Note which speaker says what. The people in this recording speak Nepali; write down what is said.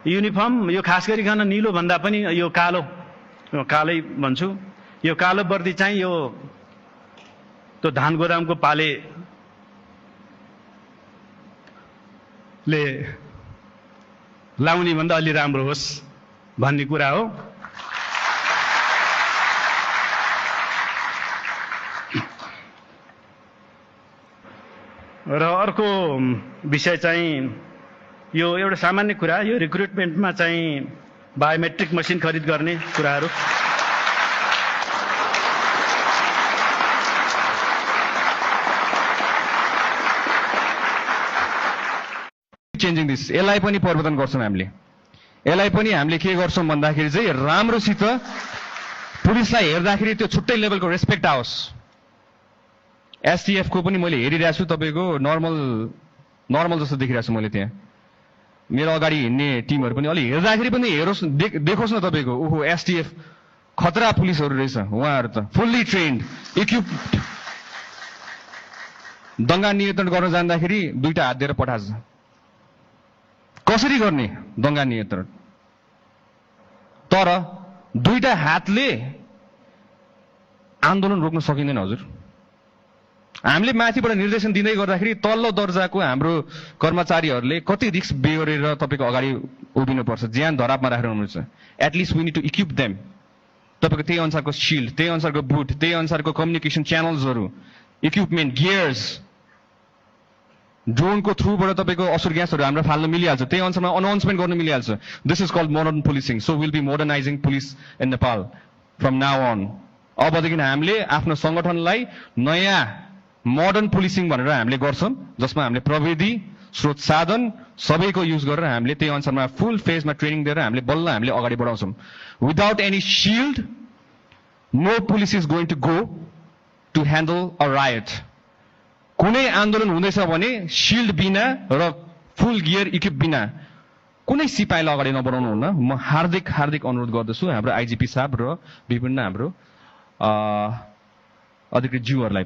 Speaker 1: युनिफर्म यो खास गरिकन नीलो भन्दा पनि यो कालै भन्छु। यो कालो वर्दी चाहिँ यो त्यो धान गोदामको पालेले लाउने भन्दा अलि राम्रो होस् भन्ने कुरा हो। र अर्को विषय चाहिँ यो एउटा सामान्य कुरा, यो रिक्रुटमेन्टमा चाहिँ बायोमेट्रिक मसिन खरिद गर्ने कुराहरू।
Speaker 2: चेन्जिङ दिस, यसलाई पनि परिवर्तन गर्छौँ हामीले। यसलाई पनि हामीले के गर्छौँ भन्दाखेरि चाहिँ राम्रोसित पुलिसलाई हेर्दाखेरि त्यो छुट्टै लेभलको रेस्पेक्ट आओस्। एसटिएफ को पनि मैले हेरिरहेको छु, तपाईँको नर्मल जस्तो देखिरहेको छु मैले। त्यहाँ मेरो अगाडि हिँड्ने टिमहरू पनि अलि हेर्दाखेरि पनि हेरोस्, देखोस् न तपाईँको, ओहो एसटिएफ खतरा पुलिसहरू रहेछ। उहाँहरू त फुल्ली ट्रेन्ड, इक्विप्ड। दङ्गा नियन्त्रण गर्न जाँदाखेरि दुईटा हात दिएर पठान्छ। कसरी गर्ने दङ्गा नियन्त्रण? तर दुईटा हातले आन्दोलन रोक्न सकिँदैन हजुर। हामीले माथिबाट निर्देशन दिँदै गर्दाखेरि तल्लो दर्जाको हाम्रो कर्मचारीहरूले कति रिस्क बेहोरेर तपाईँको अगाडि उभिनुपर्छ, ज्यान धरापमा राखेर हुनुहुन्छ। At least we need to equip them. तपाईँको त्यही अनुसारको शिल्ड, त्यही अनुसारको बुट, त्यही अनुसारको कम्युनिकेसन च्यानल्सहरू, इक्विपमेन्ट, गियर्स, ड्रोनको थ्रुबाट तपाईँको असुर ग्यासहरू हाम्रो फाल्न मिलिहाल्छ। त्यही अनुसारमा अनाउन्समेन्ट गर्न मिलिहाल्छ। This is called modern policing. So will be modernising police in Nepal from now on. अबदेखि हामीले आफ्नो सङ्गठनलाई नयाँ मोडर्न पुलिसिङ भनेर हामीले गर्छौँ, जसमा हामीले प्रविधि, स्रोत साधन सबैको युज गरेर हामीले त्यही अनुसारमा फुल फेजमा ट्रेनिङ दिएर हामीले बल्ल हामीले अगाडि बढाउँछौँ। Without any shield no police is going to go to handle a riot. कुनै आन्दोलन हुँदैछ भने शिल्ड बिना र फुल गियर इक्विप बिना कुनै सिपाहीलाई अगाडि नबढाउनु हुन्न। म हार्दिक अनुरोध गर्दछु हाम्रो आइजिपी साहब र विभिन्न हाम्रो अधिकृत ज्यूहरूलाई।